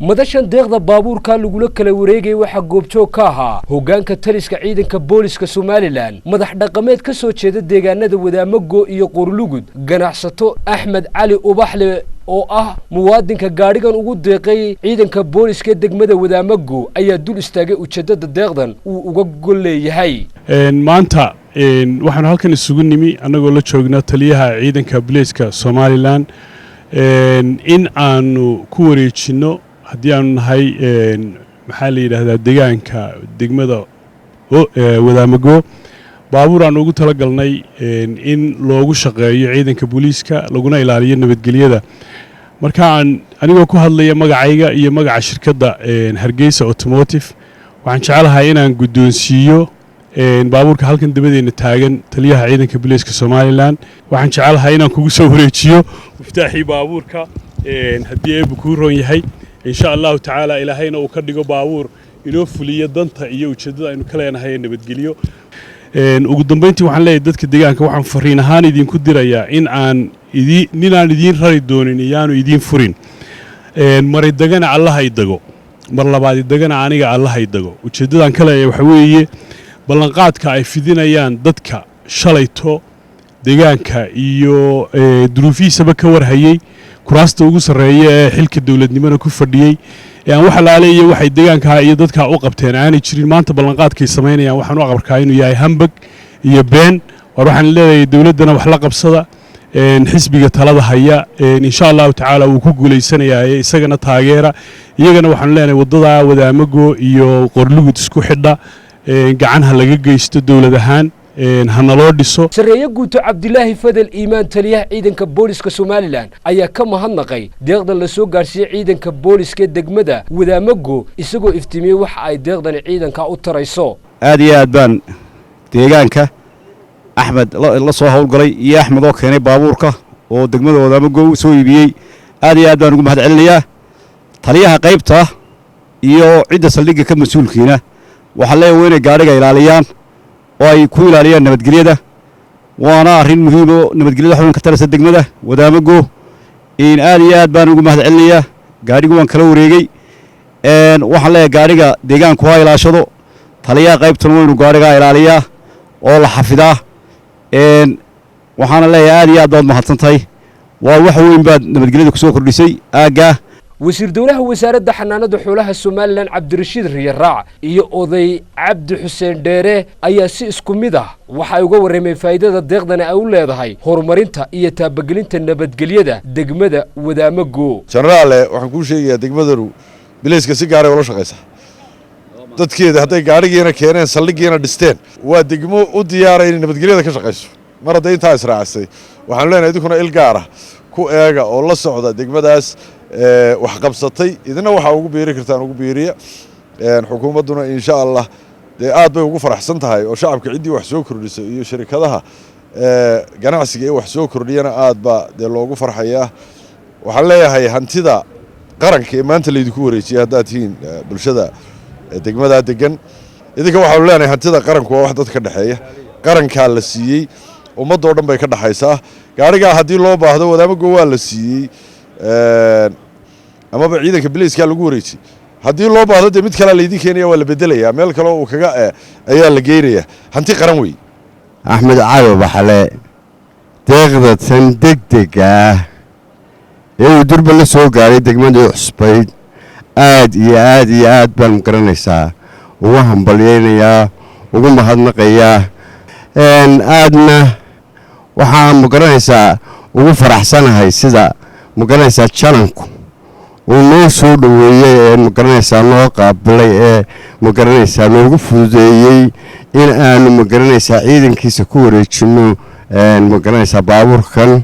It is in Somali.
Madashan deeqda baabuurka lagula kala wareegaya waxaa goobjoog ka ahaa hoggaanka taliska ciidanka booliska Somaliland, madax dhaqameed ka soo jeeda deegaanada Wadaamago iyo Qorlugud, ganacsato. Axmed Cali Ubaxle oo ah muwaadinka gaadhigan ugu deeqay ciidanka booliska ee degmada Wadaamago ayaa dul istaagay ujeeddada deeqdan uu uga gol leeyahay. Maanta waxaanu halkan isugu nimi annagoo la joogna taliyaha ciidanka booliiska Somaliland in aanu ku wareejinno, haddii aanu nahay, maxaa la yidhaahdaa, deegaanka degmada Wadaamago, baabuur aanu ugu tala galnay in loogu shaqeeyo ciidanka booliiska laguna ilaaliyo nabadgelyada. Marka aan anigoo ku hadlaya magacayga iyo magaca shirkadda Hargeysa Automotive, waxaan jecelahay inaan guddoonsiiyo baabuurka halkan dabadeenna taagan taliyaha ciidanka booliiska Somaliland. Waxaan jecelahay inaan kugu soo wareejiyo muftaaxii baabuurka, haddii Eebbu kuu roon yahay. Insha Allahu tacaala, Ilaahayna uu ka dhigo baabuur inoo fuliyo danta iyo ujeeddada aynu ka leenahay ee nabadgelyo. Ugu dambayntii, waxaan leeyahay dadka deegaanka, waxaan fariin ahaan idinku dirayaa in aan ninaan idiin rari doonin iyaanu idiin furin. Mari dagana Allaha i dago, mar labaad idagana aniga Allaha i dago. Ujeeddadan ka leeyahay waxa weeye ballanqaadka ay fidinayaan dadka shalayto deegaanka iyo duruufihiisaba ka warhayey, kuraasta ugu sarreeya ee xilka dowladnimona ku fadhiyey, ee aan wax alaale iyo waxay deegaankaa iyo dadkaa u qabteen aanay jirin, maanta ballanqaadkay samaynayaan waxaan u aqbarkaa inuu yahay hambag iyo been. War waxaan leeyahay, dowladdana wax la qabsada, xisbiga talada haya insha Allahu tacaala wuu ku guulaysanayaa, isagana taageera. Iyagana waxaanu leenahay, waddadaa Wadaamago iyo Qorlugud isku xidha gacan ha laga geysto, dowlad ahaan ha naloo dhiso. Sarreeye guuto Cabdilaahi Fadel Iimaan, taliyaha ciidanka booliska Somaliland, ayaa ka mahadnaqay deeqdan la soo gaadhsiiyey ciidanka booliska degmada Wadaamago, isagoo iftiimiyey waxa ay deeqdani ciidanka u tarayso. Aad iyo aad baan deegaanka Axmed la soo howlgalay iyo Axmed oo keenay baabuurka oo degmada Wadaamago u soo iibiyey, aad iyo aad baan ugu mahad celinayaa. Taliyaha qaybta iyo cidda saldhigga ka mas-uulkiina waxaa leeyahay waa inay gaadhiga ilaaliyaan oo ay ku ilaaliyaan nabadgelyada. Waana arrin muhiim oo nabadgelyada xubin ka taraysa degmada Wadaamago. In aad iyo aad baan ugu mahad celinayaa. Gaadhigu waan kala wareegey. Waxaan leeyahay, gaadhiga deegaanku ha ilaashado, taliyaha qaybtuna waynu gaadhigaa ilaaliyaa oo la xafidaa. Waxaana leeyahay, aad iyo aad baad mahadsan tahay, waa wax weyn baad nabadgelyada ku soo kordhisay aaggaa. Wasiir dowlaha wasaaradda xanaanada xoolaha Somaliland, Cabdirashiid Riyaraac, iyo oday Cabdi Xuseen Dheere ayaa si isku mid ah waxay uga warrameen faa'iidada deeqdani ay u leedahay horumarinta iyo taabagelinta nabadgelyada degmada Wadaamago. Jenaraale, waxaan kuu sheegayaa, degmadanu bilayska si gaaray ula shaqaysaa. Dadkeeda hadday gaadhigiina keeneen, saldhiggiina dhisteen, waa degmo u diyaara inay nabadgelyada ka shaqayso. Mar hadday intaa israacisay, waxaanu leenahay, idinkuna il gaara ku eega oo la socda degmadaas wax qabsatay. Idina waxaa ugu biiri kartaan ugu biiriya. Xukuumadduna insha Allah dee aad bay ugu faraxsan tahay oo shacabka ciddii wax soo kordhisa iyo shirikadaha ganacsiga ee wax soo kordhiyana aad baa dee loogu farxayaa. Waxaan leeyahay, hantida qaranka ee maanta laydinku wareejiyay, haddaad tihiin bulshada degmadaa degan, idinka waxaanu leenahay, hantida qaranku waa wax dadka ka dhexeeya. Qarankaa la siiyey, ummaddoo dhan bay ka dhexaysaa. Gaarigaa haddii loo baahdo, Wadaamago waa la siiyey amaba ciidanka bilayskaa lagu wareejiyey. Haddii loo baahdo, dee mid kalea laydin keenaya, waa la bedelayaa, meel kale uu kaga ayaa la geynayaa. Hanti qaran wey. Axmed Cali Baxale deeqda tan degdega ah ee uu durba la soo gaaray degmadii cusbayd, aad iyo aad iyo aad baan magaranaysaa ugu hambalyaynayaa, ugu mahadnaqayaa. Aadna waxaan magaranaysaa ugu faraxsanahay sida magaranaysaa jananku uu noo soo dhoweeyey ee magaranaysaa noo qaabilay ee magaranaysaa noogu fududeeyey in aanu magaranaysaa ciidankiisa ku wareejinno magaranaysaa baabuurkan.